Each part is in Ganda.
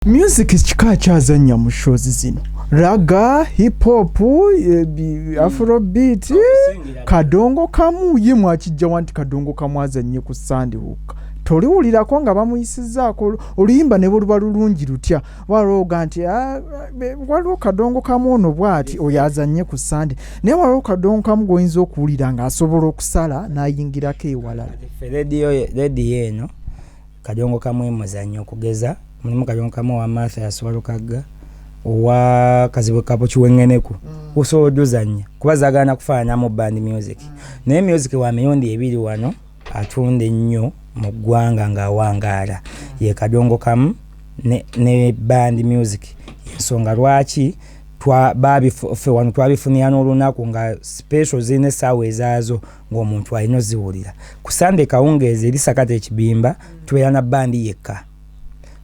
Music kika kyazannya mu shows zino, ragga, hip hop, afrobeat, kadongo kamu. Ye mwakijjawa nti kadongo kamu azannye ku Sunday wokka? Toliwulirako nga bamuyisizaako oluyimba ne bwe luba lulungi lutya, walwoga nti, "Ah, waliwo kadongo kamu ono bw'ati, oyo azannye ku Sande." Naye waliwo kadongo kamu gw'oyinza okuwulira ng'asobola okusala n'ayingirako ewalala. Ffe rediyo eno kadongo kamu emuzannyo. Okugeza mulimu kadongo kamu owa Mathias Walukagga, owa Kazibwe Kapo, Kiweŋŋeneku. Osobola oduzannya kuba zaagaana kufaananamu band music, naye music wa mirundi ebiri wano atunda ennyo mu ggwanga ng'awangaala ye kadongo kamu ne band music. Ensonga lwaki ffe wano twabifunira n'olunaku nga special zirina essaawa ezaazo ng'omuntu alina oziwulira. Ku Sande kawungeezi eri Sakata Ekibimba tubeera na bandi yekka.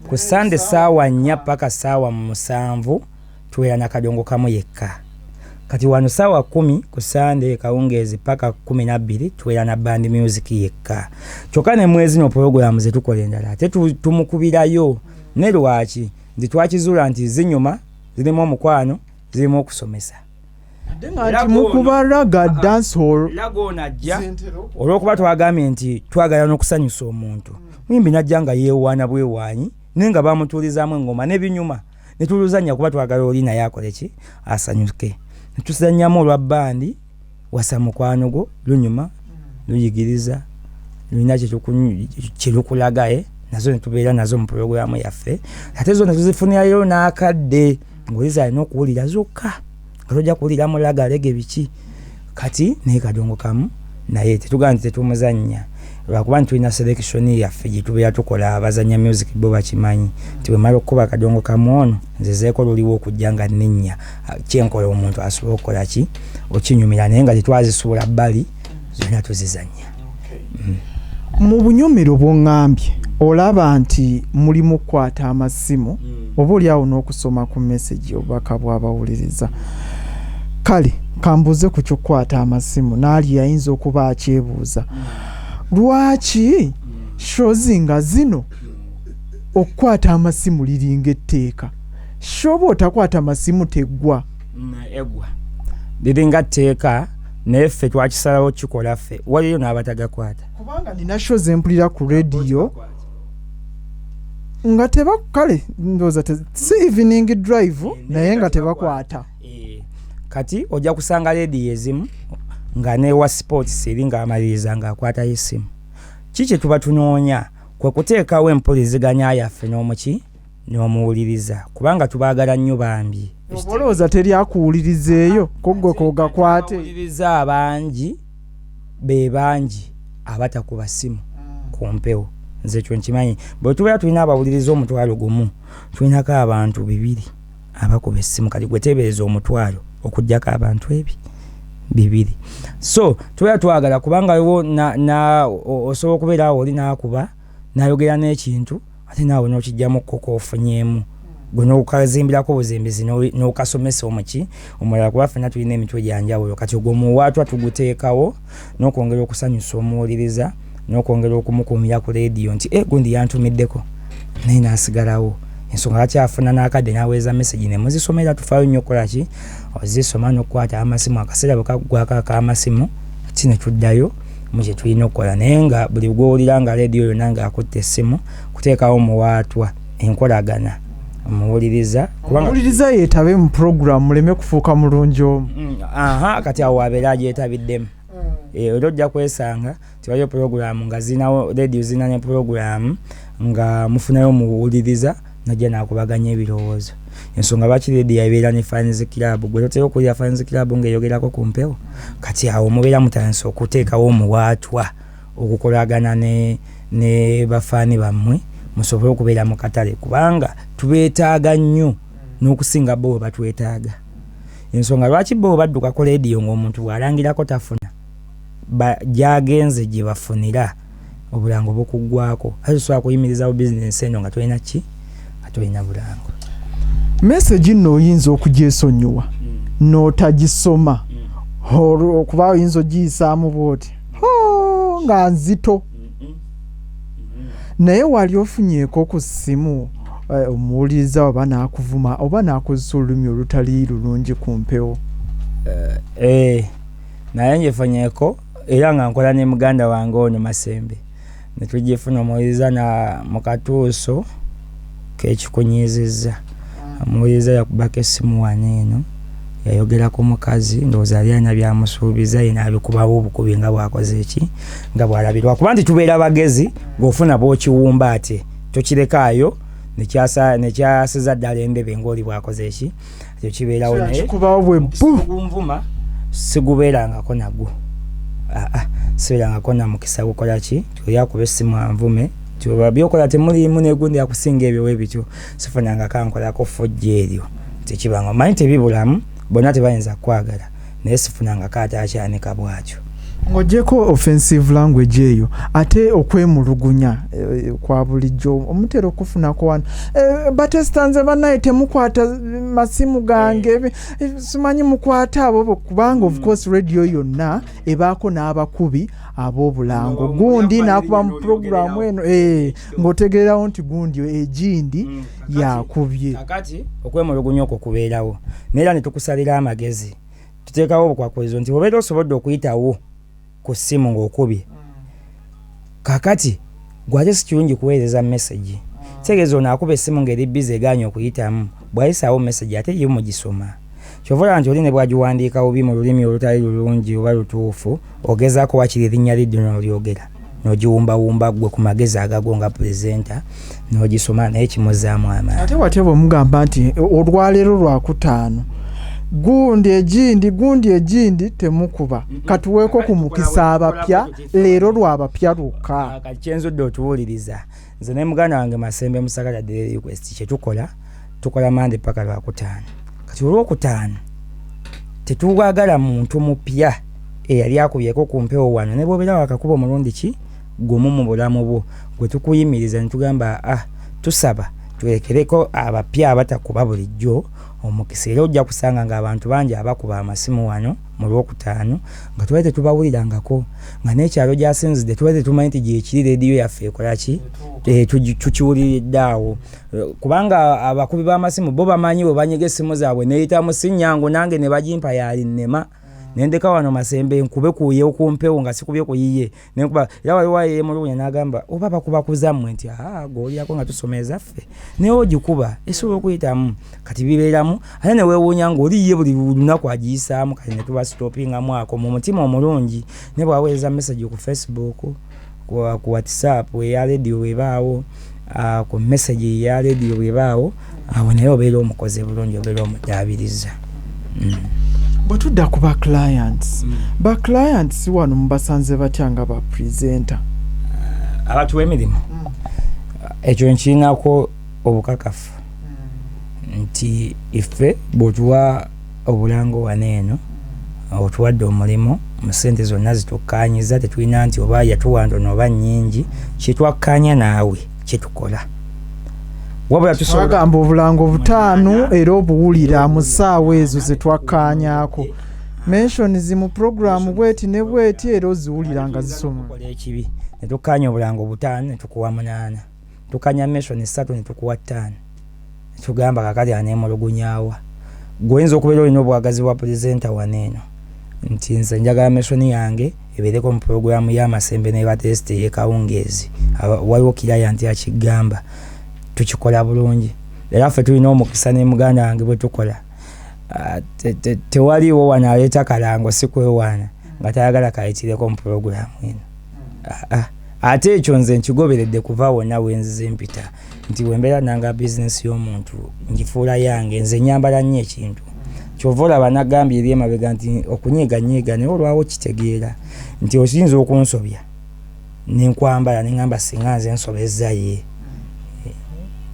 Ku Sande 4:00 paka 7:00 tubeera na kadongo kamu yekka. Kati wano 10:00 ku Sande kawungeezi paka 12:00 tubeera na band music yekka. Kyokka ne mwezi no puroguramu zetukola endala ate tumukubirayo. Ne lwaki nti twakizuula nti zinyuma, zirimu omukwano, zirimu okusomesa. Ate nga nti mukuba ragga, dancehall. Ragga ono ajja olw'okuba twagambye nti twagala n'okusanyusa omuntu. Muyimbi najja nga yeewaana bwewaanyi, naye nga bamutuulizaamu engoma n'ebinyuma, ne tuluzannya kuba twagala oli naye akole ki, asanyuke. Ne tuzannyamu olwa bandi wasa mukwano gwo, lunyuma, luyigiriza, lulina kyelukulaga, nazo ne tubeera nazo mu puroguramu yaffe. Ate zo ne tuzifunirayo n'akadde ng'oliza alina okuwulira zokka, nga tojja kuwulira mulaga reggae biki. Kati naye kadongo kamu naye tetugamba nti tetumuzannya, lwakuba nti tulina selection yaffe gye tubeera tukola. Abazannya music bo bakimanyi nti bwe mala okukuba kadongo kamu ono, nzezeeko luliwo okujja nga nninnya kyenkola omuntu asobola okukola ki, okinyumira, naye nga tetwazisuula bbali, zonna tuzizannya. Mu bunyumiro bw'oŋŋambye, olaba nti mulimu kukwata amasimu oba oli awo n'okusoma ku message, obubaka bw'abawuliriza. Kale kambuuze ku ky'okukwata amasimu, naali ayinza okuba akyebuuza lwaki shows nga zino okukwata amasimu liringa etteeka. Show otakwata masimu teggwa. Eggwa liringa tteeka, naye ffe twakisalawo kikola ffe, waliyo n'abatagakwata. Kubanga nina show zempulira ku rediyo nga teba, kale ndowooza si Evening Drive, naye nga tebakwata. Kati ojja kusanga rediyo ezimu nga newa sports eri ng'amaliriza ng'akwatayo essimu. Ki kye tuba tunoonya kwe kuteekawo empuliziganya yaffe n'omuki n'omuwuliriza, kubanga tubaagala nnyo bambi. Oba olowooza teri akuwulirizeeyo kuggwe kogakwate? Abawuliriza abangi be bangi abatakuba ssimu ku mpewo. Nze ekyo nkimanyi, bwe tubeera tulina abawuliriza 10,000, tulinako abantu bibiri abakuba essimu. Kati gwe teebereza 500 okugjako abantu ebi bibiri. So tubeera twagala kubanga wo osobola okubeera awo oli n'akuba n'ayogera n'ekintu, ate naawe n'okijjamu koko ofunyeemu gwe n'okazimbirako obuzimbizi n'okasomesa omuki omulala, kuba ffenna tulina emitwe gyanjawulo. Kati ogwo muwaatwa tuguteekawo n'okwongera okusanyusa omuwuliriza n'okwongera okumukuumira ku leediyo nti e gundi yantumiddeko naye n'asigalawo. Ensonga lwaki afuna n'akadde n'aweereza message ne muzisomera, tufaayo nnyo okukola ki, ozisoma n'okukwata amasimu. Akaseera bwe kaggwako ak'amasimu ki, ne tuddayo mu kye tulina okukola. Naye nga buli gw'owulira nga leediyo yonna ng'akutte essimu, kuteekawo muwaatwa enkolagana omuwuliriza, kubanga omuwuliriza yeetabe mu program, muleme kufuuka mulungi omu. Aha, kati awo abeera agyetabiddemu. Era ojja kwesanga tiwaliyo puroguramu nga zinawo rediyo zirina ne puroguramu nga mufunayo omuwuliriza najja nakubaganya ebirowoozo. Ensonga lwaki rediyo ebeera ne fans club, gwe totera okuwulira fans club ng'eyogerako ku mpewo. Kati awo mubeera mutandise okuteekawo omuwaatwa okukolagana ne bafaani bammwe, musobole okubeera mu katale, kubanga tubeetaaga nnyo n'okusinga bo bwe batwetaaga. Ensonga lwaki bo bwe badduka ku leediyo ng'omuntu bw'alangirako tafuna, gyagenze gye bafunira obulango bukuggwako, ate tosobola kuyimirizawo bizinensi eno nga tolina ki, nga tolina bulango. Message nno oyinza okugyesonyiwa n'otagisoma, okuba oyinza ogiyisaamu bwoti nga nzito. Naye wali ofunyeeko ku ssimu Omuwuliriza oba n'akuvuma oba n'akozesa olulimi olutali lulungi ku mpewo? Naye njefunyeeko era nga nkola ne muganda wange ono Masembe, ne tugifuna omuwuliriza na mu katuuso kekikunyiizizza. Omuwuliriza yakubako essimu wano eno, yayogera ku mukazi, ndowooza yali alina byamusuubiza, ye n'abikubawo obukubi nga bw'akoze eki, nga bw'alabirwa, kuba nti tubeera bagezi ng'ofuna bw'okiwumba ate tokirekaayo nekyasiza ddala endebe ng'oli bw'akoze eki, ekyo kibeerawo. Naye kikubawo bwe bu gunvuma sigubeerangako nagwo, aa, sibeerangako na mukisa gukola ki, oli akuba essimu anvume nti oba byokola temuliimu negundi akusinga ebyo webityo, sifunangako ankolako ffujjo eryo, tekibanga. Omanyi tebibulamu, bonna tebayinza kukwagala, naye sifunangako ate akyanika bw'atyo. Ng'oggyeko offensive language eyo, ate okwemulugunya kwa bulijjo omutera okufunako wano, "Batesita, nze bannaye temukwata masimu gange, simanyi mukwata abo," kubanga of course radio yonna ebaako n'abakubi ab'obulango, gundi n'akuba mu puroguramu eno, ng'otegeerawo nti gundi egindi yakubye. Kakati okwemulugunya okwo kubeerawo, naye era ne tukusalira amagezi, tuteekawo obukwakulizo nti obeera osobodde okuyitawo ku ssimu ng'okubye, kakati gwate si kirungi kuweereza message. Kitegeeza ono akuba essimu ng'eri busy egaanye okuyitamu, bw'ayisaawo message ate ye mugisoma. Kyova olaba nti oli ne bw'agiwandiika bubi mu lulimi olutali lulungi oba lutuufu, ogezaako wakiri erinnya liddo n'olyogera n'ogiwumbawumba ggwe ku magezi agago nga presenter n'ogisoma, naye kimuzaamu amaanyi. Ate watya bwe mugamba nti olwaleero lwakutaano, gundi egindi, gundi egindi temukuba, katuweeko ku mukisa abapya, leero lwabapya lwokka? Kati kyenzudde otuwuliriza, nze ne muganda wange Masembe Musakala Daily Request, kyetukola, tukola Mande paka Lwakutaano. Kati olwokutaano tetwagala muntu mupya eyali akubyeko ku mpewo wano, ne bw'obeera wakakuba omulundi ki gumu mu bulamu bwo, gwe tukuyimiriza ne tugamba, "Ah, tusaba tulekereko abapya abatakuba bulijjo omukisa." Era ojja kusanga ng'abantu bangi abakuba amasimu wano mu Lwokutaano nga tubadde tetubawulirangako, nga n'ekyalo gy'asinzidde tubadde tetumanyi nti gyekiri rediyo yaffe ekola ki. Tukiwuliridde awo. Kubanga abakubi b'amasimu bo bamanyi bwe banyiga essimu zaabwe neyitamu, si nnyangu nange ne bagimpa yali nnema nendeka wano Masembe nkube kuye okumpewo nga sikubye kuyiye nenkuba. Era waliwo yemulugunya n'agamba oba bakuba kuzammwe, nti aa, gwolyako nga tusoma ezaffe, naye ogikuba esobola okuyitamu. Kati bibeeramu ate neweewuunya ng'oli ye buli lunaku agiyisaamu. Kati ne tubasitopingamu ako mu mutima omulungi, ne bwaweereza message ku Facebook, ku WhatsApp eya rediyo bwebaawo, ku message eya rediyo bwebaawo awo, naye obeera omukoze bulungi, obeera omudaabiriza. Bwe tudda ku ba clients, ba clients wano mubasanze batya nga ba presenter? Abatuwa emirimu, ekyo nkirinako obukakafu nti ife bw'otuwa obulango wano eno, otuwadde omulimu mu ssente zonna zitukkaanyiza, tetulina nti oba yatuwa ntono oba nnyingi, kyetwakkaanya naawe kyetukola. Wabula tusobola Twagamba obulango butaano, era obuwulira mu ssaawa ezo ze twakkaanyaako, mentions mu puroguramu bweti ne bweti, era oziwulira nga zisoma. Tukola ekibi ne tukkaanya obulango butaano ne tukuwa munaana, tukanya mention ssatu ne tukuwa ttaano, netugamba kakati aneemulugunyaawa? Gwe oyinza okubeera olina obwagazi bwa presenter wano eno nti nze njagala mention yange ebeereko mu puroguramu y'Amasembe ne Batesite ey'ekawungeezi. Waliwo kiraya nti akigamba tukikola bulungi, era ffe tulina omukisa ne muganda wange bwe tukola. Tewaliiwo wano aleeta kalango si kwewaana nga tayagala kayitireko mu puroguramu eno. Ate ekyo nze nkigoberedde kuva wonna wenzize mpita nti wembeera nanga bizinesi y'omuntu ngifuula yange, nze nyambala nnyo ekintu. Kyova olaba nagambye eri emabega nti okunyiiganyiiga, naye olwawo kitegeera nti oyinza okunsobya nenkwambala neŋamba singa nze nsobezza ye,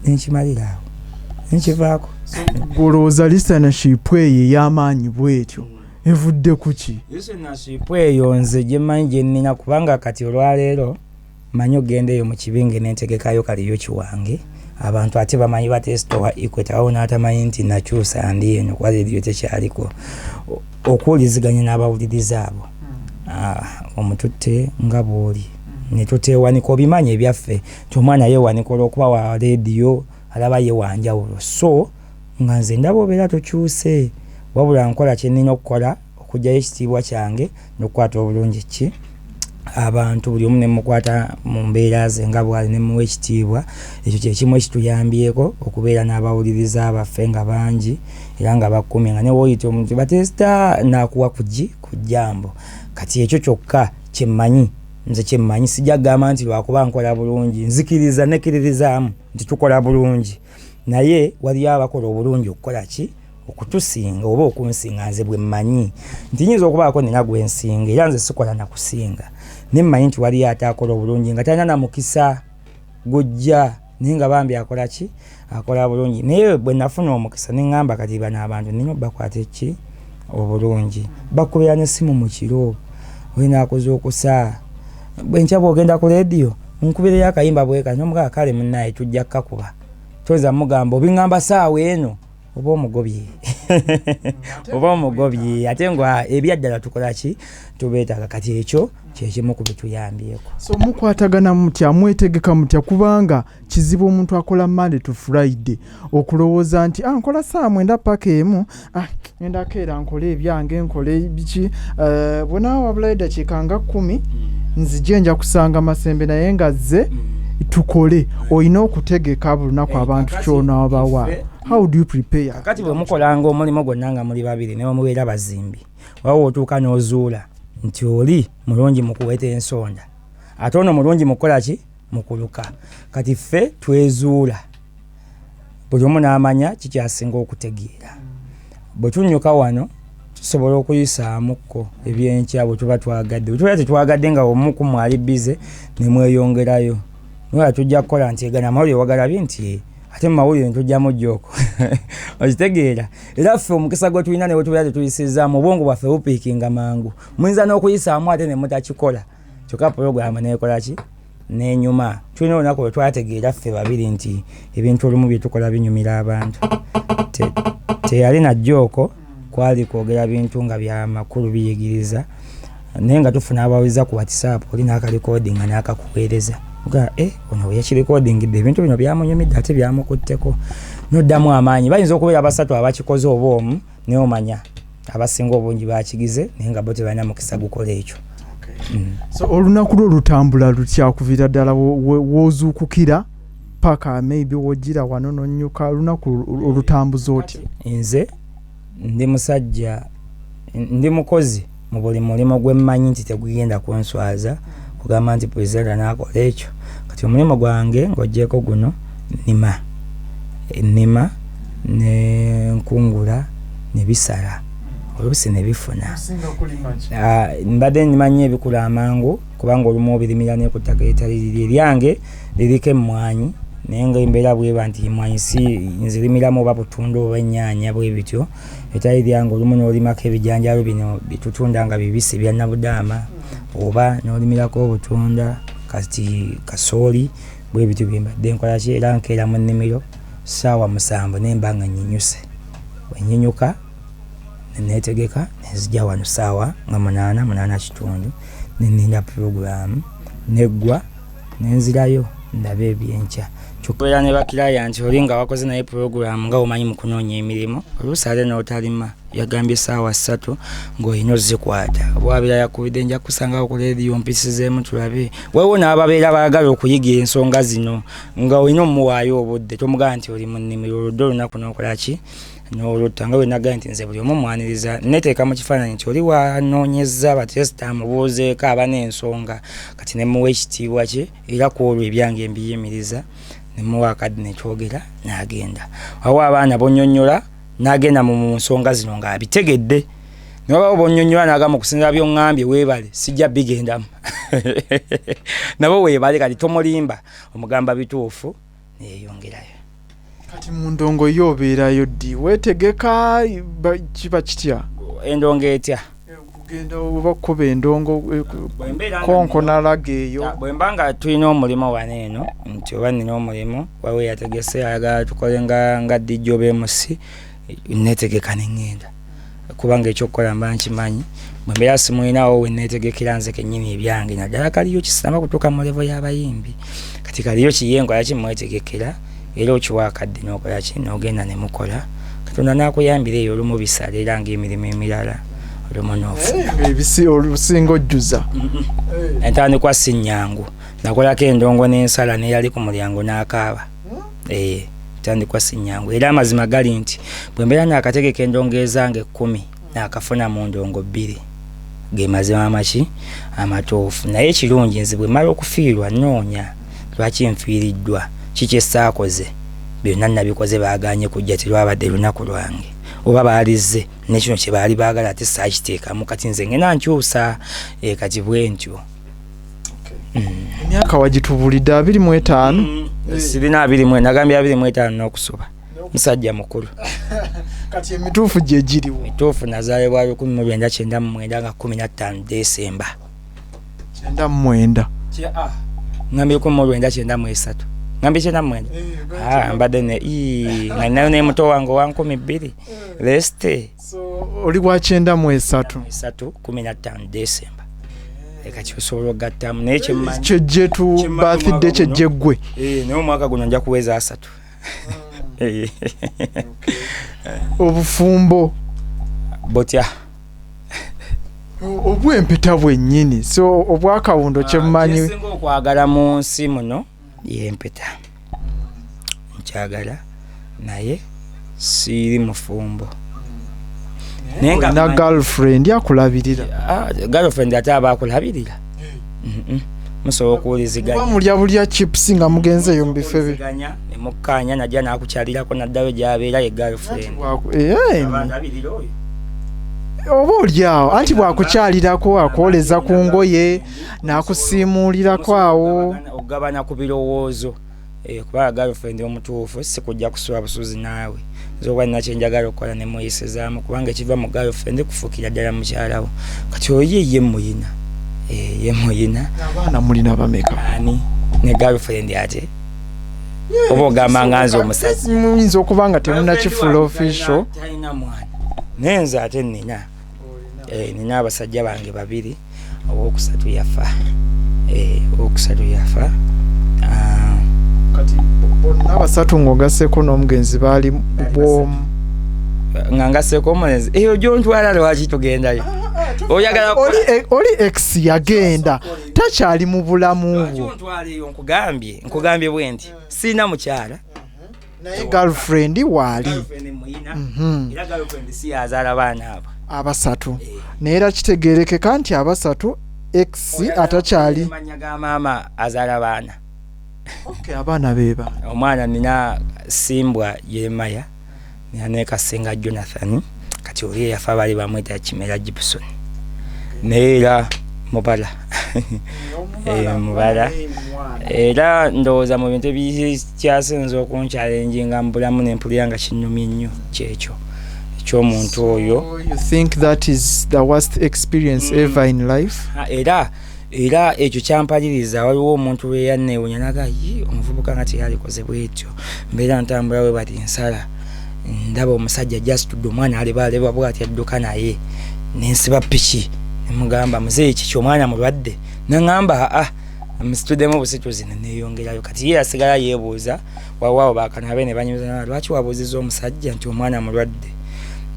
nenkimalira awo nenkivaako. Golowooza listenership eyo ey'amaanyi bwetyo evudde ku ki? Listenership eyo nze gyemmanyi gye nnina, kubanga kati olwaleero manyi ogenda eyo mu kibinge nentegekayo karaoke wange, abantu ate bamanyi Batesita wa Equator, awo n'atamanyi nti nakyusa ndi eno kuba rediyo tekyaliko. Okuwuliziganya n'abawuliriza abo, omututte nga bw'oli ne tuteewanika, obimanyi ebyaffe nti omwana yeewanika olw'okuba wa rediyo. Alaba ye wanjawulo, so nga nze ndaba obeera tokyuse, wabula nkola kye nnina okukola okuggyayo ekitiibwa kyange n'okukwata obulungi ki abantu, buli omu ne mukwata mu mbeera ze nga bw'ali ne muwa ekitiibwa. Ekyo kye kimu ekituyambyeko okubeera n'abawuliriza baffe nga bangi era nga bakumye, nga ne w'oyita omuntu Batesta n'akuwa ku jambo. Kati ekyo kyokka kye mmanyi nze, kye mmanyi. Sijja kugamba nti lwakuba nkola bulungi, nzikiriza nekkiririzaamu nti tukola bulungi, naye waliyo abakola obulungi okukola ki okutusinga oba okunsinga. Nze bwe mmanyi nti nyinza okubaako nina gwe nsinga, era nze sikola nakusinga, ne mmanyi nti waliyo ate akola obulungi nga talina na mukisa gujja, naye nga bambi akola ki, akola bulungi. Naye bwe nafuna omukisa ne ŋŋamba kati bano abantu nina obbakwata eki obulungi. Bakubira n'essimu mu kiro, olina okusa bwenkya bw'ogenda ku leediyo, nkubireyo akayimba bweka nomugaa, kale munnaye tujja kkakuba. Toyinza mugamba obiŋŋamba saawa eno, oba omugobye, oba omugobye. Ate nga ebyaddala tukola ki, tubeetaaga. Kati ekyo kyekimu ku bituyambyeko. So mukwatagana mutya, mwetegeka mutya? Kubanga kizibu omuntu akola Monday to Friday okulowooza nti ah, nkola saa 9 paka 1, ah, ngenda keera nkole ebyange, nkole biki, bwenaawa wabulayo eddakiika nga 10 nzije nja kusanga Masembe naye nga zze tukole. Olina okutegeka buli lunaku abantu kyonaabawa. How do you prepare? Kakati bwe mukolanga omulimu gwonna nga muli babiri, ne mubeera bazimbi, wawo otuuka n'ozuula nti oli mulungi mu kuweta ensonda, ate ono mulungi mu kukola ki, mu kuluka. Kati ffe twezuula, buli omu n'amanya kikyasinga okutegeera. Bwe tunnyuka wano tusobola okuyisaamuko ebyenkya bwe tuba twagadde. Bwe tuba tetwagadde, nga omu ku mmwe ali busy, ne mweyongerayo, naye tujja kukola nti egana amawulire wagalabye nti ate mu mawulire ntujjamu joke, okitegeera? Era ffe omukisa gwe tulina, ne bwe tubeera tetuyisizaamu, obwongo bwaffe bupiikinga mangu. Muyinza n'okuyisaamu ate ne mutakikola, kyokka puroguramu neekola ki, nenyuma. Tulina olunaku lwe twategeera ffe babiri nti ebintu olumu bye tukola binyumira abantu. Teyali na joke, kwali kwogera bintu nga byamakulu biyigiriza, naye nga tufuna abawuliza ku WhatsApp, oli n'akalikodinga n'akakuweereza ga eh, ono bwe yakirikodingidde ebintu bino byamunyumidde ate byamukutteko, noddamu amaanyi. Bayinza okubeera basatu abakikoze oba omu, naye omanya abasinga obungi bakigize, naye nga bo tebalina mukisa gukola ekyo. So olunaku lwo lutambula lutya okuviira ddala w'ozuukukira paka maybe wojjira wano nonnyuka? Olunaku olutambuza otya? Nze ndi musajja, ndi mukozi mu buli mulimu gwe mmanyi nti tegugenda kunswaza kugamba nti presenter n'akola ekyo. Kati omulimu gwange ng'oggyeko guno, nnima, nnima ne nkungula ne bisala oluusi ne bifuna. Ah, mbadde nnima nnyo ebikula amangu, kubanga olumu obirimira ne ku ttaka eritali liri. Eryange liriko emmwanyi, naye nga embeera bweba nti emmwanyi si nzirimiramu oba butunda oba ennyaanya bwe bityo. Etali lyange olumu n'olimako ebijanjaalo bino byetutunda nga bibisi bya nabudaama, oba n'olimirako obutunda, kati kasooli, bwe bityo bye mbadde nkola ki. Era nkeera mu nnimiro ssaawa 7 ne mba nga nnyinyuse. Bwe nnyinyuka ne neetegeka ne nzija wano ssaawa nga 8, 8:15, ne nninda pulogulaamu neggwa ne nzirayo ndabe ebyenkya. Kyokka obeera ne bakiraya nti oli nga wakoze naye pulogulaamu, nga omanyi mu kunoonya emirimu oluusi ate n'otalima. Yagambye essaawa 3 ng'olina ozikwata, oba wabeera yakubidde nja kukusangawo ku leediyo mpisizeemu tulabe. Waliwo n'ababeera baagala okuyiga ensonga zino, nga olina omuwaayo obudde, tomugamba nti oli mu nnimiro oludde olunaku n'okola ki n'olutta. Nga bwe nagambye nti nze buli omu mwaniriza, neteeka mu kifaananyi nti oli wanoonyezza Batesta amubuuzeeko aba n'ensonga, kati ne muwa ekitiibwa kye. Era ku olwo ebyange mbiyimiriza ne muwa akadde ne twogera n'agenda. Waliwo abaana bonnyonnyola n'agenda mu nsonga zino ng'abitegedde, ne wabawo bonnyonnyola n'agamba okusinziira by'oŋŋambye weebale sijja bigendamu. Nabo weebale, kati tomulimba, omugamba bituufu neyeyongerayo. Kati mu ndongo yo obeerayo ddi? Weetegeka, kiba kitya? Endongo etya? Kugenda oba okukuba endongo, konkonalaga eyo. Bwe mba nga tulina omulimu wano eno, nti oba nina omulimu, waliwo eyategese ayagala tukole nga DJ oba MC, neetegeka ne ŋŋenda, kubanga ekyokukola mba nkimanyi. Bwe mbeera simulinawo we neetegekera nze kennyini ebyange, naddala kaliyo kisinaba kutuuka mu level y'abayimbi. Kati kaliyo kiye nkola ki, mwetegekera. Era okiwa akadde n'okola ki, n'ogenda ne mukola, Katonda n'akuyambira eyo. Olumu bisala era ng'emirimu emirala, olumu n'ofuna. Ebisi olusinga ojjuza. Entandikwa si nnyangu. Nakolako endongo n'ensala neyali ku mulyango n'akaaba. Eh, entandikwa si nnyangu. Era amazima gali nti bwe mbeera naakategeka endongo ezange 10, naakafuna mu ndongo 2, ge mazima amaki amatuufu. Naye ekirungi, nze bwe mmala okufiirwa nnoonya lwaki nfiiriddwa, kiki esaakoze. Byonna nabikoze, baaganye kujja, terwabadde lunaku lwange, oba baalizze nekino kye baali baagala ate saakiteekamu. Kati nze ngenda nkyusa, kati bwe ntyo. Emyaka wagitubulidde, 25. Sirina 20, nagambye 25 n'okusoba, musajja mukulu. Kati emituufu gye giriwo? Mituufu, nazaalibwa 1999 nga 15 Desemba. 99? Ngambye 1993, ngambye 99. Ah, mbadde ne ii, nga ninayo ne muto wange owa 2000 resite. So oli wa 93? Esatu, 15 Desemba. Kati osobola okugattamu, naye kyemmanyi Kyejje tu Kyemmanyi birthday omwaka kyejje guno. ggwe. Eh, naye omwaka guno nja kuweza 30. Obufumbo? Botya? Obwempeta bwennyini, so obwakawundo kyemmanyi. Kyensinga okwagala mu nsi muno yempeta, nkyagala, naye siiri mufumbo. Naye nga Olina girlfriend akulabirira? Ah, girlfriend ate aba akulabirira? Musobola okuwuliziganya. Muba mulya bulya chips nga mugenzeeyo mu bifo ebyo. Okuwuliziganya ne mukkaanya, najja n'akukyalirako naddayo gy'abeera, ye girlfriend. Eh, Aba ndabirira oyo? Oba oli awo anti bwakukyalirako akwoleza ku ngoye n'akusiimuulirako awo. Okugabana ku birowoozo. Eh, kubanga girlfriend omutuufu si kujja kusula busuzi naawe. Nze oba nina kyenjagala okukola ne muyisizaamu, kubanga ekiva mu girlfriend kufuukira ddala mukyalawo. Kati oyo ye muyina. Eh, ye muyina. Abaana mulina bameka? Ani, ne girlfriend ate oba ogamba nga nze omusajja? Muyinza okuba nga temunakifuula official. Talina mwana, naye nze ate nina. Eh, nina abasajja bange babiri, owokusatu yafa. Eh, owokusatu yafa. Ah, Kati bonna abasatu ng'ogaseeko n'omugenzi baali bwomu? Nga ngaseeko omulenzi, eyo gyontwala lwaki tugendayo? Oyagala Oli ex yagenda, takyali mu bulamu Lwaki bwo. ontwala eyo? Nkugambye bwe nti siina mukyala. Naye girlfriend waali? Girlfriend muyina. Era girlfriend si yazaala baana abo. Abasatu, naye era kitegerekeka nti abasatu ex atakyali. Manya ga maama azaala baana. Okay, abaana be baana? Omwana nina Simbwa Yeremaya, nina ne Kasenga Jonathan. Kati oli eyafa baali bamweta Kimera Gibson, naye era mubala. Eh, mubala. Era ndowooza mu bintu ebikyasinza okunkyalenjinga mu bulamu nempulira nga kinnumye nnyo, kyekyo ekyomuntu oyo. So you think that is the worst experience ever in life? Ah, era ekyo kyampaliriza. Waliwo omuntu lwe yanneewunya naga yi omuvubuka nga teyalikoze bwetyo. Mbeera ntambula we bati nsala, ndaba omusajja jasitudde omwana alebaalebwa bwati adduka, naye nensiba piki, nemugamba, "Muzeeyi, kiki, omwana mulwadde?" Naŋŋamba, "Aa, musituddemu busituzi." Neneeyongerayo. Kati ye yasigala yeebuuza wawaawo bakanabe ne banyuza, "Lwaki wabuuziza omusajja nti omwana mulwadde?"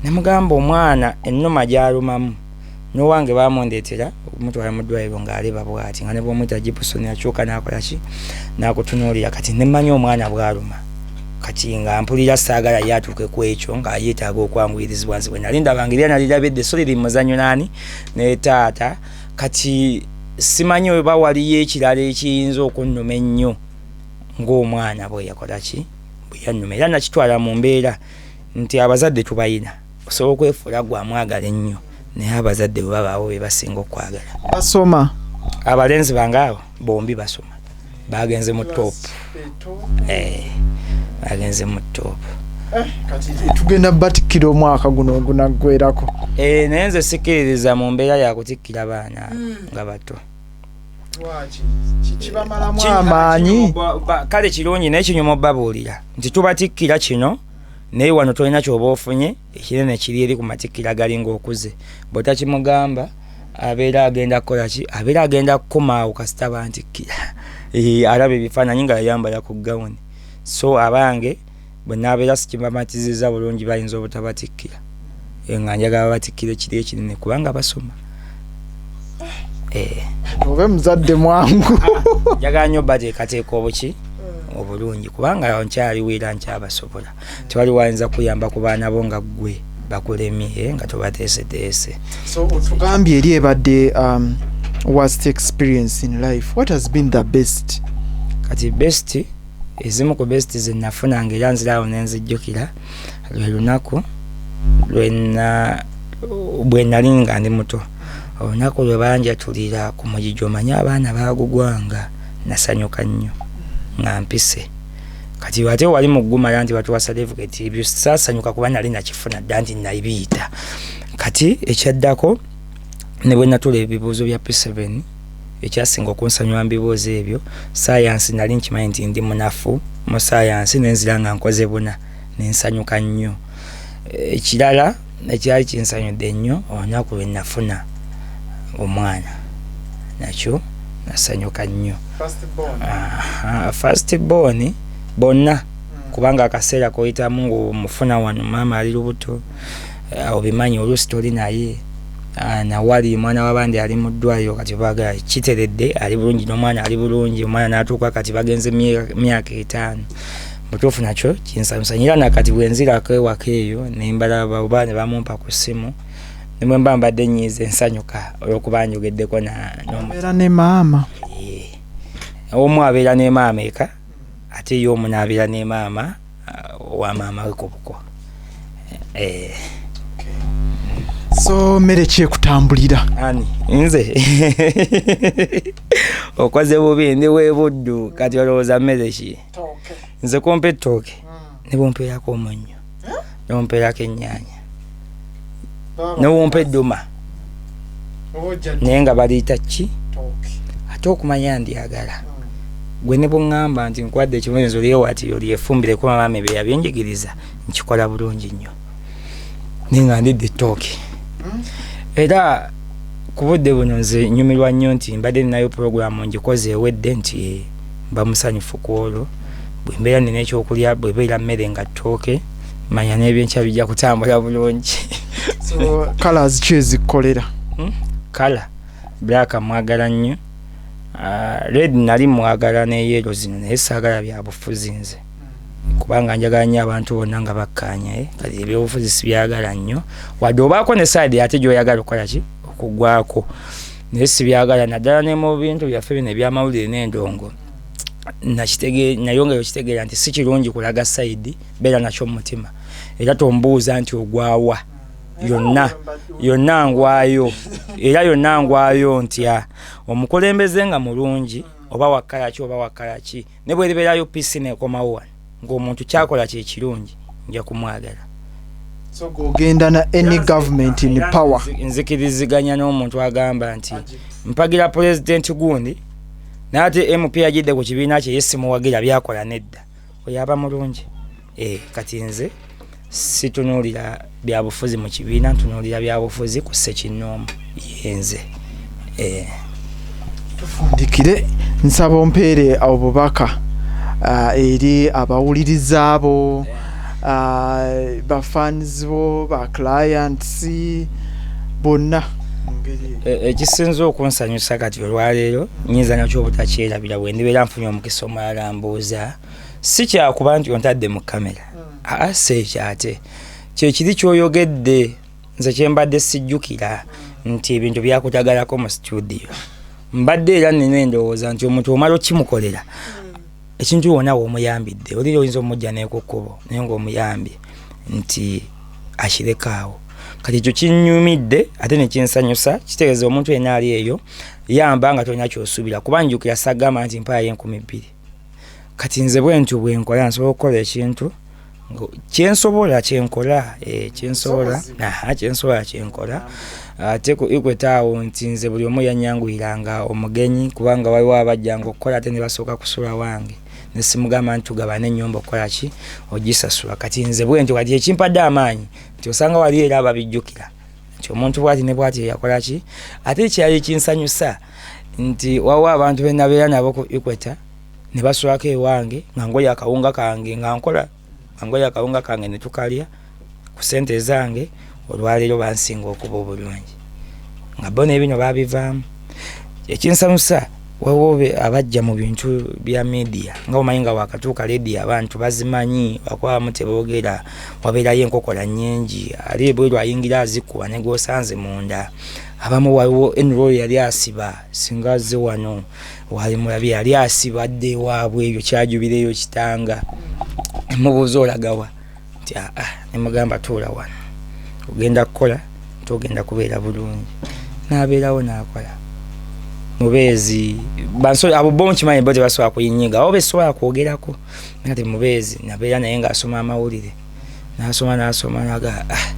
Nemugamba, "Omwana ennuma gy'alumamu n'owange bamundeetera okumutwala mu ddwaliro ng'aleba bw'ati, nga ne bw'omuyita Gibson akyuka n'akola ki, n'akutunuulira. Kati ne mmanyi omwana bw'aluma. Kati nga mpulira saagala ye atuuke ku ekyo nga yeetaaga okwanguyirizibwa. Nze bwe nali ndaba ngeri nalirabidde so liri muzannyo naani ne taata. Kati simanyi oba waliyo ekirala ekiyinza okunnuma ennyo ng'omwana bwe yakola ki, bwe yannuma. Era nakitwala mu mbeera nti abazadde tubayina, osobola okwefuula gwe amwagala ennyo, naye abazadde bwe babaawo be basinga okwagala. Basoma? Abalenzi bange abo bombi basoma, bagenze mu top. Eh, bagenze mu top. Kati tugenda batikkira omwaka guno ogunaggwerako. Eh, naye nze sikkiririza mu mbeera yakutikkira baana nga bato. Kibamalamu amaanyi. Kale kirungi, naye kinyuma obbabuulira nti tubatikkira kino, naye wano tolina kyoba ofunye ekinene kiri eri ku matikkira gali ng'okuze. Bw'otakimugamba abeera agenda kukola ki? Abeera agenda kukomaawo kasita bantikkira. Eh, alaba ebifaananyi nga yayambala ku gawuni. So abange bwe naabeera sikibamatizizza bulungi bayinza obutabatikkira, nga njagala babatikkire kiri ekinene kubanga basoma. Obe muzadde mwangu. Njagala nnyo bateekateeka obuki obulungi kubanga nkyaliwo era nkyabasobola. Tewali wayinza kuyamba ku baana bo nga ggwe bakulemye nga tobateeseteese. So otugambye eri ebadde worst experience in life. What has been the best? Kati best, ezimu ku best ze nafunanga era nziraawo ne nzijjukira, lwe lunaku bwe nali nga ndi muto, olunaku lwe banjatulira ku mugigi, omanyi abaana baagugwanga, nasanyuka nnyo nga mpise. Kati ate wali mu ggumala nti batuwa certificate, ebyo saasanyuka kuba nali nakifuna dda nti nabiyita. Kati ekyaddako ne bwe natula ebibuuzo bya P7, ekyasinga okunsanyula mu bibuuzo ebyo sayansi. Nali nkimanyi nti ndi munafu mu sayansi, nenzira nga nkoze buna, nensanyuka nnyo. Ekirala ekyali kinsanyudde ennyo, olunaku lwe nafuna omwana, nakyo nasanyuka nnyo. First born bonna, kubanga akaseera koyitamu ngaomufuna wano maama ali lubuto, obimanyi oluusi toli naye, nawali mwana wabandi ali mu ddwaliro, kati bagala kiteredde ali bulungi n'omwana ali bulungi, omwana n'atuuka kati bagenze myaka 5. Butuufu nakyo kinsanyusa era nakati bwenzirako ewaka eyo nembalaba oba ne bamumpa ku ssimu, ne bwe mba mbadde nnyiiza ensanyuka olw'okuba njogeddeko abeera ne maama. Omu abeera ne maama eka, ate ye omu n'abeera ne maama owa maama we ku buko. So mmere ki ekutambulira? Ani nze? Okoze bubi, ndi webuddu. Kati olowooza mmere ki? Nze kumpa ettooke ne bumpeerako omunnyo ne bumpeerako ennyaanya ne bumpa edduma, naye nga baliyita ki ate okumanya ndyagala. Gwe ne bweŋŋamba nti nkwadde ekibonerezo lyewati olyefumbireko, maama bye yabyenjigiriza, nkikola bulungi nnyo, naye nga ndidde ettooke. Era ku budde buno nze nyumirwa nnyo nti mbadde ninayo puroguramu ngikoze ewedde, nti mba musanyufu ku olwo bwe mbeera nina ekyokulya. Bwebeera mmere nga ttooke, manya n'ebyenkya bijja kutambula bulungi. So colors ki ezikukolera? Color black mwagala nnyo, red nali mwagala ne yellow zino, naye saagala bya bufuzi nze kubanga njagala nnyo abantu bonna nga bakkaanya. Kati ebyobufuzi sibyagala nnyo, wadde obaako ne side ate gy'oyagala okukola ki okugwako, naye sibyagala naddala ne mu bintu byaffe bino ebyamawulire n'endongo. Nayongera okitegeera nti si kirungi kulaga side, beera nakyo mu mutima. Era tombuuza nti ogwawa, yonna yonna ngwayo, era yonna ngwayo ntya omukulembeze nga mulungi oba wakkalaki oba wakkalaki, ne bweribeerayo UPC nekomawo wano ng'omuntu kyakola kyekirungi, nja kumwagala. So gogenda na any government in power? Nzikiriziganya n'omuntu agamba nti mpagira pulezidenti gundi, naye ate MP yagidde ku kibiina kye ye simuwagira byakola nedda, oyo aba mulungi. Kati nze situnuulira byabufuzi mu kibiina, ntunuulira byabufuzi ku ssekinnoomu yenze. Tufundikire, nsaba ompeere obubaka eri abawuliriza abo, bafans bo, ba clients bonna mu ngeri eyo. Ekisinza okunsanyusa kati olwaleero nyinza nakyo obutakyerabira bwe ndibeera nfunye omukisa omulala mbuuza, si kyakuba nti ontadde mu kamera, aa si ekyo, ate kyekiri kyoyogedde nze kyembadde sijjukira nti ebintu byakutagalako mu studio. Mbadde era nina endowooza nti omuntu omala okimukolera ekintu wonna w'omuyambidde, oliri oyinza omujja neku kkubo naye ng'omuyambye nti akirekaawo. Kati ekyo kinyumidde ate nekinsanyusa, kitegeeza omuntu yenna ali eyo yamba nga tolina kyosuubira, kuba njukira sagamba nti mpaayo 2000. Kati nze bwe ntyo bwe nkola, nsobola okukola ekintu kyensobola kyenkola, kyensobola, aha, kyensobola kyenkola. Ate ku Equator awo nti nze buli omu yanyanguyiranga omugenyi, kubanga waliwo abajjanga okukola ate ne basooka kusula wange, ne simugamba nti tugabane ennyumba okukola ki ogisasula. Kati nze bwe ntyo, kati ekimpadde amaanyi nti osanga wali era ababijjukira nti omuntu bwati ne bwati yakola ki. Ate ekyali kinsanyusa nti waliwo abantu be nabeera nabo ku Equator. Ne basulako ewange nga ngoya akawunga kange, nga nkola nga ngoya akawunga kange ne tukalya ku ssente zange. Olwaleero bansinga okuba obulungi nga bo n'ebino babivaamu. Ekinsanyusa, waliwo abajja mu bintu bya media nga omanyi nga wakatuuka lediyo, abantu bazimanyi, bakwamu teboogera, wabeerayo enkokola nnyingi. Ali ebweru ayingira azikuba ne gwosanze munda. Abamu waliwo enro yali asiba, singa azze wano wali mulabye, yali asiba adde ewaabwe eyo kyajubireyo kitanga. Mubuuza olagawa? Nti aa, nemugamba tuula wano, ogenda kukola nti ogenda kubeera bulungi. N'abeerawo n'akola mubeezi banso abo bo nkimanyi bo tebasobola kuyinyiga, abo besobola kwogerako. Ate mubeezi nabeera naye ng'asoma amawulire, n'asoma n'asoma naga, ah,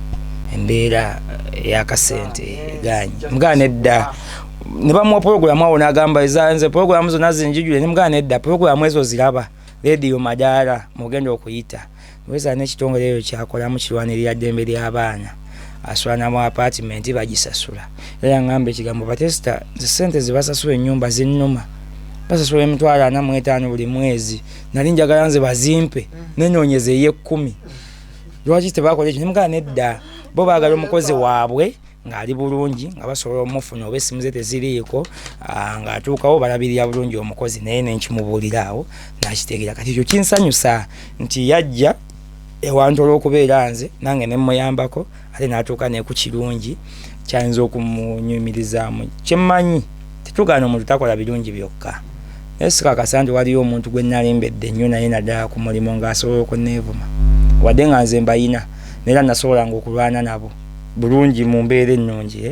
embeera eyakasente eganye. Mugaa nedda, ne bamuwa puroguramu awo n'agamba nze puroguramu zonna zinjijule. Ne mugaa nedda, puroguramu ezo ziraba rediyo madaala mugenda okuyita. Mubeezi alina ekitongole eyo kyakolamu kirwanirira ddembe ly'abaana, asula mu apartment bagisasula. Era yaŋŋamba ekigambo, "Batesita, nze sente zebasasula ennyumba zinnuma, basasula 450,000 buli mwezi. Nali njagala nze bazimpe nenoonyeza ey'ekkumi, lwaki tebakola ekyo?" Nemugaa nedda, bo baagala omukozi waabwe ng'ali bulungi, nga basobola omufuna oba essimu ze teziriiko, ng'atuukawo balabirira bulungi omukozi. Naye nenkimubuulira awo nakitegeera. Kati ekyo kinsanyusa nti yajja ewantu olw'okubeera nze nange nemuyambako, ate n'atuuka ne ku kirungi kyayinza okumunyumirizaamu. Kyemmanyi, tetugaana omuntu takola birungi byokka, naye sikakasa nti waliyo omuntu gwe nalimbedde ennyo naye naddala ku mulimu ng'asobola okuneevuma, wadde nga nze mbayina neera nasobolanga okulwana nabo bulungi mu mbeera ennungi,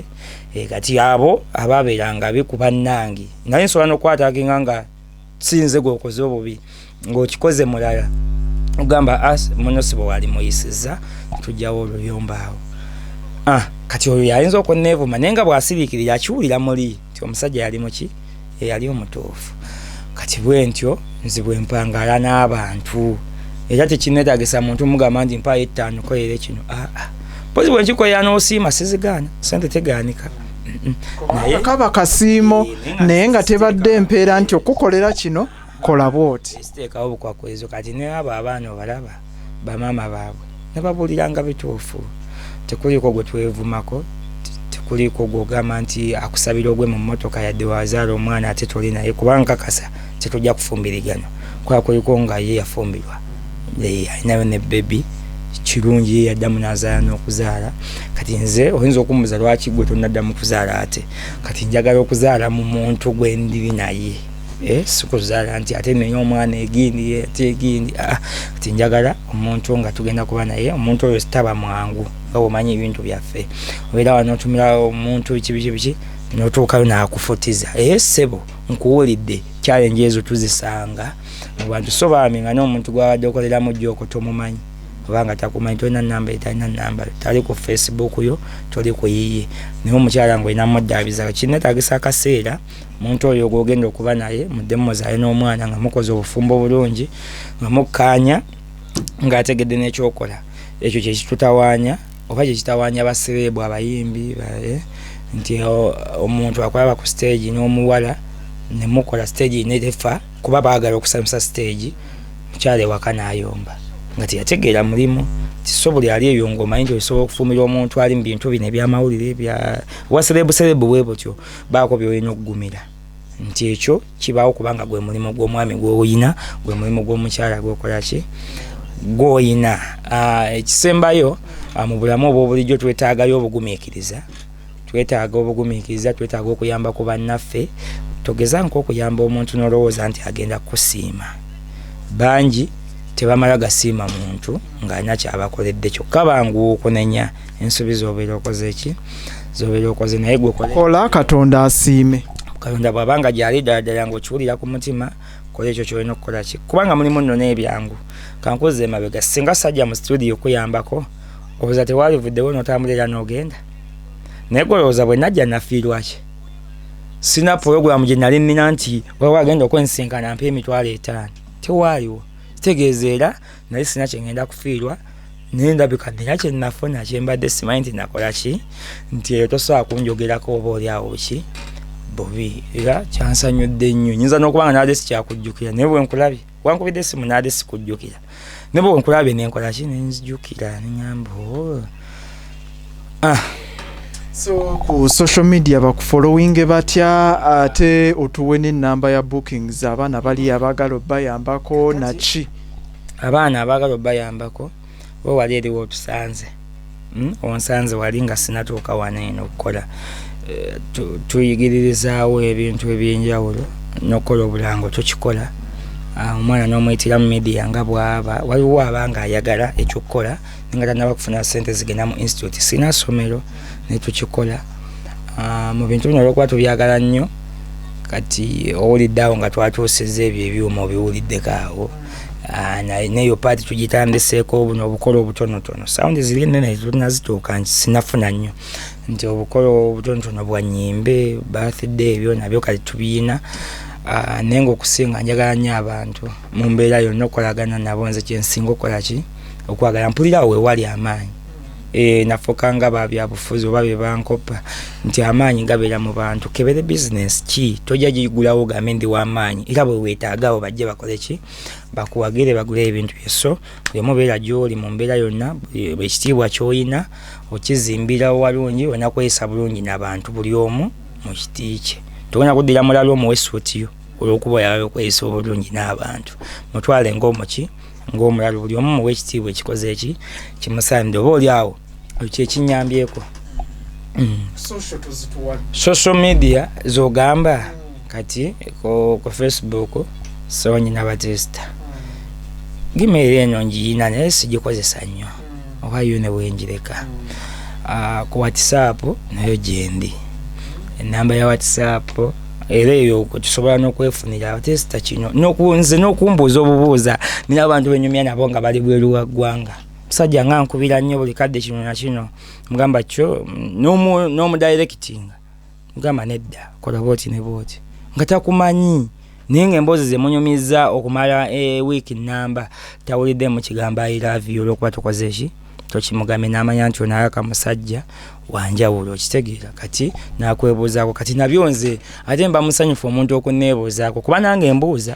eh? Kati abo ababeeranga bi ku bannange, naye nsobola n'okukwatakinga nga sinze gweokoze obubi ng'okikoze mulala, ogamba as muno si bwe wali muyisiza, tujjawo oluyombaawo. Ah, kati oyo yayinza okuneevuma, naye nga bw'asiriikirira akiwulira muli nti omusajja yali muki, eyali omutuufu. Kati bwe ntyo nze bwe mpangaala n'abantu, era tekinneetagisa muntu mugamba nti mpaayo 5 kolere kino. Aa, mpozi bwe nkikolera n'osiima, sizigaana, sente tegaanika. Naye kaba kasiimo, naye nga tebadde empeera nti okukolera kino kola bwoti. Siteekawo bukwakkulizo. Kati ne abo abaana obalaba, bamaama baabwe nababuuliranga bituufu, tekuliiko gwe twevumako, tekuliiko gwogamba nti akusabira ogwe mu mmotoka yadde wazaala omwana ate toli naye, kubanga nkakasa tetujja kufumbirigana kuba kuliko nga ye yafumbirwa alinayo ne baby. Kirungi ye yaddamu n'azaala n'okuzaala. Kati nze oyinza okumbuza lwaki gwe tonaddamu kuzaala ate? Kati njagala okuzaala mu muntu gwe ndiri naye, sikuzaala nti ate nina omwana egindi ate egindi. Ah, kati njagala omuntu nga tugenda kuba naye, omuntu oyo taba mwangu nga bwomanyi ebintu byaffe, obeera wano otumira omuntu biki biki biki notuukayo nakufutiza, ssebo nkuwulidde. Challenge ezo tuzisanga mu bantu, so bami nga n'omuntu gwabadde okoleramu jjooko tomumanyi obanga takumanyi, tolina namba, talina namba, tali ku Facebook yo, toli ku yiye, naye omukyala ngaolina muddaabiza kinetagisa akaseera. Omuntu oyo gwogenda okuba naye muddemu muzaale n'omwana nga mukoze obufumbo bulungi, nga mukkaanya, ng'ategedde n'ekyokola. Ekyo kyekitutawaanya oba kyekitawaanya basereebu abayimbi nti omuntu akulaba ku stage n'omuwala nemukola stage netefa kuba baagala okusanyusa stage, mukyala ewaka n'ayomba nga teyategeera mulimu. Tiso buli ali eyo ng'omanyi nti osobola okufuumira omuntu ali mu bintu bino ebyamawulire bya wasereebu sereebu bwe butyo, baako byolina okugumira nti ekyo kibaawo, kubanga gwe mulimu gw'omwami gw'oyina, gwe mulimu gw'omukyala gwokola ki gw'oyina. Ekisembayo, mu bulamu obw'obulijjo twetaagayo obugumiikiriza, twetaaga obugumiikiriza, twetaaga okuyamba ku bannaffe. Togeza nk'okuyamba omuntu n'olowooza nti agenda kukusiima. Bangi tebamala gasiima muntu ng'alina kyabakoledde, kyokka banguwa okunenya ensobi z'obeera okoze ki z'obeera okoze, naye gwe kola Katonda asiime. Katonda bw'abanga gyali ddala ddala ng'okiwulira ku mutima, kola ekyo kyolina okukola ki, kubanga mulimu nno n'ebyangu. Kankuza emabega, singa sajja mu studio okuyambako, obuza tewalivuddewo n'otambula era n'ogenda, naye golowooza bwe najja nafiirwa ki? Sina puroguramu gye nali nnina nti waliwo agenda okwensinkana mpa 50,000, tewaaliwo. Kitegeeza era nali sina kye ngenda kufiirwa, naye ndabika nina kye nafuna kye mbadde simanyi nti nakola ki, nti eyo tosobola kunjogerako oba oli awo ki bubi, era kyansanyudde nnyo. Nyinza n'okuba nga nabadde sikyakujjukira, naye bwe nkulabye, wankubidde essimu nabadde sikujjukira, naye bwe nkulabye nenkola ki, nenzijukira, neŋŋamba oh. Ah. So ku social media bakufollowinge batya, ate otuwe n'ennamba ya bookings, abaana bali abaagala obbayambako naki? Abaana abaagala obbayambako, we wali eriwo otusanze, Onsanze wali nga sinatuuka wano eno okukola. Tuyigiririzaawo ebintu ebyenjawulo n'okukola obulango tukikola. Omwana n'omuyitira mu media nga bw'aba, waliwo aba nga ayagala ekyokukola naye nga tannaba kufuna ssente zigenda mu institute, sina ssomero, ne tukikola. Mu bintu bino olw'okuba tubyagala nnyo, kati owulidde awo nga twatuusizza ebyo ebyuma obiwuliddeko awo. Neyo paati tugitandiseeko buno obukola obutonotono, sawundi ziri ennene tunazituuka, nti sinafuna nnyo nti obukola obutonotono bwa nnyimbe, birthday, ebyo nabyo kati tubiyina. Naye ng'okusinga njagala nnyo abantu mu mbeera yonna okukolagana nabo. Nze kyensinga okukola ki, okwagala, mpulira awo wewali amaanyi. Nafuuka nga ba byabufuzi oba bye bankopa nti amaanyi gabeera mu bantu. Kebere bizinesi ki, tojja gigulawo ogambe ndi w'amaanyi, era bwe weetaaga abo bajje bakole ki, bakuwagire, bagule ebintu bye. So buli omu beera gy'oli mu mbeera yonna, ekitiibwa ky'olina okizimbira walungi, olina kweyisa bulungi n'abantu, buli omu mu kiti kye. Togenda kuddira mulala omuwe essuuti yo olw'okuba oyagala okweyisa obulungi n'abantu, mutwale ng'omuki, ng'omulalu. Buli omu muwe ekitiibwa ekikoze eki kimusaanidde, oba oli awo ekyo ekinyambyeko. Social media zogamba kati ku Facebook Sewanyana Batista, gmail eno ngiyina naye sigikozesa nnyo, oba yo ne bwenjireka. Ku WhatsApp nayo gyendi, enamba ya WhatsApp era eyo tusobola n'okwefunira Batista kino nze n'okumbuuza obubuuza. Nina abantu benyumya nabo nga bali bweru wa ggwanga, musajja nga nkubira nnyo buli kadde kino na kino, mugamba kyo n'omudirectinga, mugamba nedda, kola bwoti ne bwoti, nga takumanyi, naye nga emboozi zemunyumiza okumala wiiki namba tawuliddemu kigambo I love you, olwokuba tukoze ki, tokimugambe, n'amanya nti ono ayaka musajja wanjawulo, okitegeera? Kati nakwebuuzaako, kati nabyo nze ate mba musanyufu omuntu okunneebuuzaako, kuba nange mbuuza,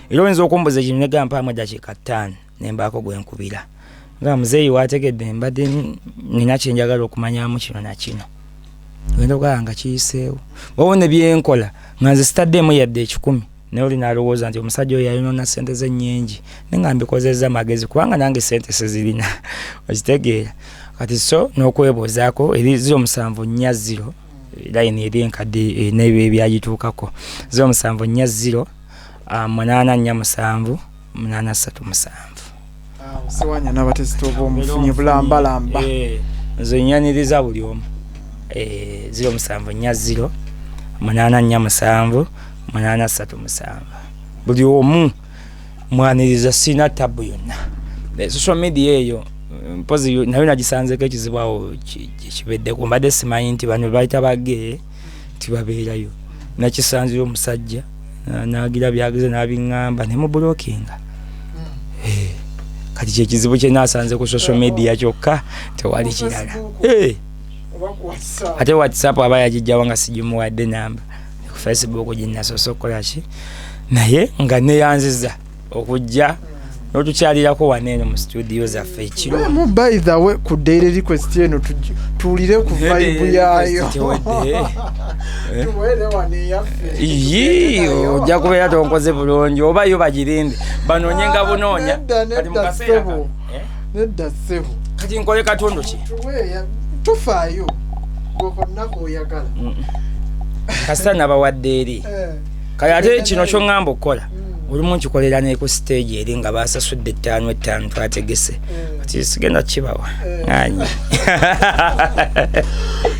era oyinza okumbuuza ekintu negamba mpaamu eddakiika 5 nembaako gwenkubira nga muzeeyi wategedde mbadde nina kyenjagala okumanyamu kino na kino, ogenda okulaba nga kiyiseewo. Wawo ne byenkola nga nze sitaddeemu yadde 100, naye oli nalowooza nti omusajja oyo yayonoona sente ze nnyingi, naye nga mbikozezza magezi, kubanga nange sente sizirina, okitegeera? Kati so n'okwebuuzaako eri 0740, layini eri enkadde n'ebyo ebyagituukako, 0740 847 837. Sewanyana Batesita, oba omufunye bulambalamba. Nze nyaniriza buli omu. 0740 847 837, buli omu mwaniriza, sina tabu yonna. Social media eyo mpozi nayo nagisanzeko ekizibu awo kibeddeko, mbadde simanyi nti bano bayita bagee tibabeerayo, nakisanzire omusajja nagira byageze nabiŋŋamba ne mublockinga. Kati kyekizibu kyenasanze ku social media kyokka, tewali kirala. Ate WhatsApp aba yagijjawo nga sigimuwadde namba, ku Facebook gyenasoose okukola ki, naye nga neyanziza okujja n'otukyalirako wano eno mu studio zaffe ekiro. Mu by the way, ku daily request eno tuwulire ku vibe yaayo. Tuwere wano eyaffe. Ii, ojja kubeera tonkoze bulungi, oba yo bagirinde banoonye nga bunoonya. Nedda, Kati mu nedda, kaseera ssebo. kano, eh? Nedda ssebo. Kati nkole katundu ki? Tuwe, tufaayo gwekonna oyagala. Kasita nabawadde eri. Kale ate kino kyoŋŋamba okukola, olumu nkikolera ne ku stage eri nga basasudde ttaano ttaano twategese, kati sigenda kibawa ŋanyi.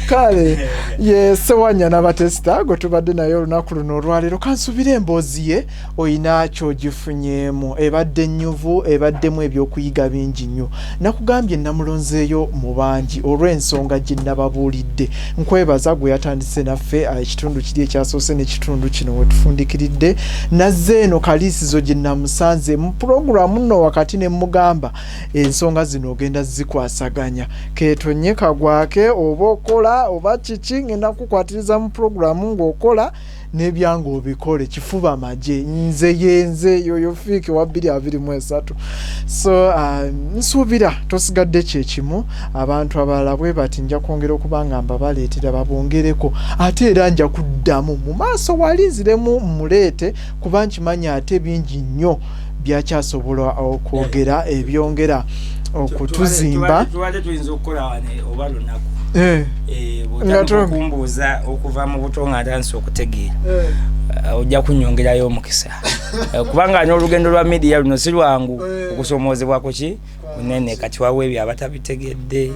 Kale ye Sewanyana Batesita gwe tubadde naye olunaku luno olwaleero. Kansubire emboozi ye oyina kyogifunyeemu, ebadde ennyuvu, ebaddemu ebyokuyiga bingi nnyo. Nakugambye namulonzeeyo mu bangi olw'ensonga gye nababuulidde. Nkwebaza gwe yatandise naffe ekitundu kiri ekyasoose n'ekitundu kino wetufundikiridde nazze eno kali. Kaliisizo gye namusanze mu pulogulaamu nno wakati ne mugamba ensonga zino ogenda zikwasaganya, keetonye kagwake oba okola oba kiki, ngenda kukwatiriza mu pulogulaamu ng'okola n'ebyange obikole kifuba magye. Nze yenze yoyo Fiiki wa 2023. So nsuubira tosigadde kyekimu. Abantu abalala bwe bati nja kwongera okuba nga mbabaleetera babongereko, ate era nja kuddamu mu maaso wali nziremu muleete, kuba nkimanyi ate bingi nnyo byakyasobola okwogera ebyongera okutuzimba. Tubadde tuyinza okukola wano oba lunaku bw'otandika okumbuuza okuva mu buto nga ntandise okutegeera, ojja kunyongerayo omukisa, kubanga n'olugendo lwa media luno si lwangu, okusomoozebwa kuki kunene. Kati waliwo ebyo abatabitegedde,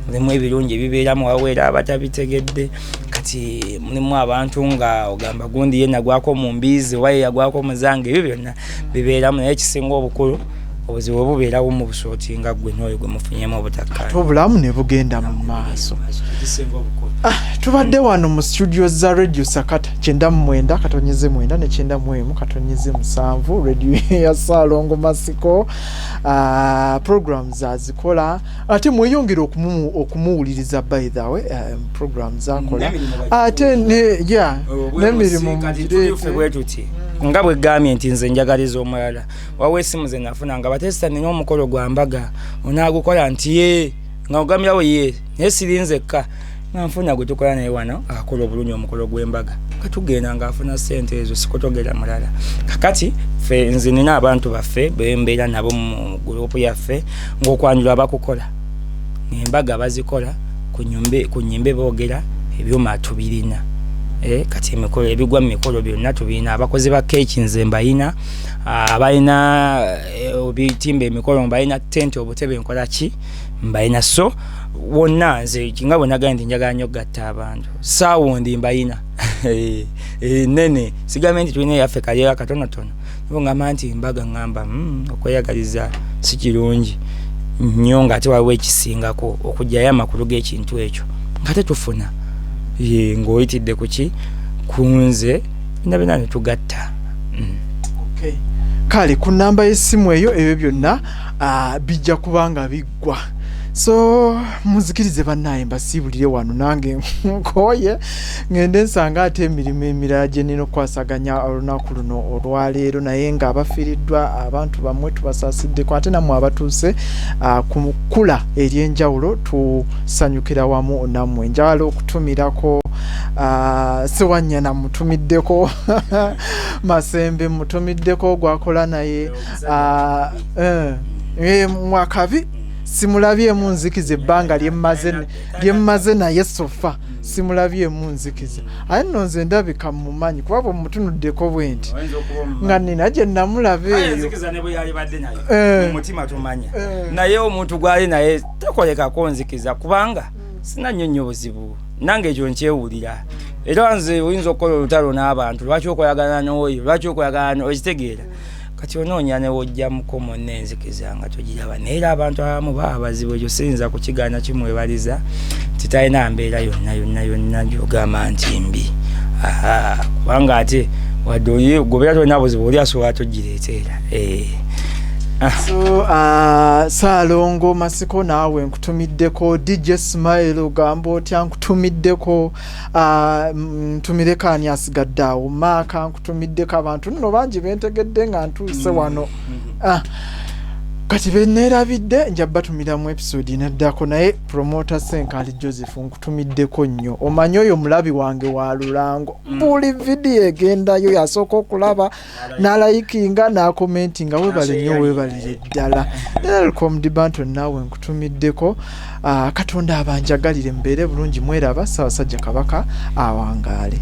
mulimu ebirungi ebibeeramu, waliwo era abatabitegedde. Kati mulimu abantu nga ogamba gundi ye nagwako mu mbizi oba ye yagwako muzange, ebyo byonna bibeeramu. Naye ekisinga obukulu, obuzibu bubeerawo mu busooti nga ggwe n'oyo gwe mufunyemu obutakkaanya, obulamu ne bugenda mu maaso. Ekisinga obukulu. Tubadde wano mu studio za Radio Sakata 99.9 ne 91.7, radio ya Saalongo Masiko. Programs azikola, ate mweyongere okumuwuliriza by the way, programs akola ate ne yeah, n'emirimu Kati tulife bwe tuti nga bwe gambye nti nze njagaliza omulala. Wawa esimu ze nafuna nga batesita, nina omukolo gwa mbaga, onaagukola? Nti ye nga ogambirawo ye, naye siri nzekka nga nfuna gwe tukola naye wano akola obulungi omukolo gw'embaga, nga tugenda ng'afuna ssente ezo, sikotogera mulala. Kakati ffe nze nina abantu baffe bembeera nabo mu gurupu yaffe, ng'okwanjula bakukola, embaga bazikola, ku nyimbe boogera, ebyuma tubirina. Kati emikolo ebigwa mu mikolo byonna tubirina. Abakozi ba keeki nze mbayina, abalina ebitimba emikolo mbalina, tente, obutebe, nkola ki, mbalina. So wonna nze nga bwe nagambye nti njagala nnyo okugatta abantu, sound mbayina nene. Sigambye nti tulina eyaffe kali akatonotono, nibo ngamba nti mbaga ngamba okweyagaliza si kirungi nnyo ng'ate waliwo ekisingako okugyayo amakulu g'ekintu ekyo nga tetufuna. Ye ng'oyitidde ku ki ku nze byonna byonna ne tugatta. Okay. Kale ku namba y'essimu eyo, ebyo byonna bijja kuba nga biggwa. So muzikirize bannaye mbasiibulire wano, nange nkooye, ngende nsanga ate emirimu emirala gye nnina okukwasaganya olunaku luno olwaleero. Naye nga abafiiriddwa abantu bammwe tubasaasiddeko, ate nammwe abatuuse ku kkula ery'enjawulo tusanyukira wamu nammwe. Njagala okutumirako Sewanyana, mutumiddeko Masembe, mutumiddeko gwakola naye mwakabi simulabyemu nzikiza ebbanga lyemmaze naye sofa simulabyemu nzikiza. Aye nno nze ndabika mumanyi, kuba bwe mutunuddeko bwe nti nga nina gye namulaba eyo. Enzikiza ne bwe yalibadde nayo mu mutima tumanya, naye omuntu gwali naye takolekako nzikiza, kubanga sina nnyo nnyo buzibu nange, ekyo nkyewulira. Era nze oyinza okukola olutalo n'abantu, lwaki okolagana n'oyo, lwaki okolagana, okitegeera? Kati onoonya newojjamuko munna enzikiza nga togiraba. Naye era abantu abamu baba bazibu, ekyo siyinza kukigaana. Kimwebaliza nti talina mbeera yonna yonna yonna gyogamba nti mbi, kubanga ate wadde oli gobeera tolina buzibu, oli asobola togireeteera. So Saalongo Masiko, naawe nkutumiddeko. DJ Smile, ogamba otya? Nkutumiddeko. Ntumireko ani asigadde awo? Maaka, nkutumiddeko. Abantu nno bangi bentegedde nga ntuuse wano. Kati beneerabidde nja batumira mu episode neddako. Naye promoter Senkali Joseph, nkutumiddeko nnyo. Omanyi oyo mulabi wange wa lulango, buli vidiyo egendayo yasooka okulaba n'alayikinga n'akomentinga. Weebale nnyo, weebalire ddala. Welcome Dibanto, naawe nkutumiddeko. Katonda abanjagalire, mubeere bulungi, mweraba. Ssaabasajja Kabaka awangaale.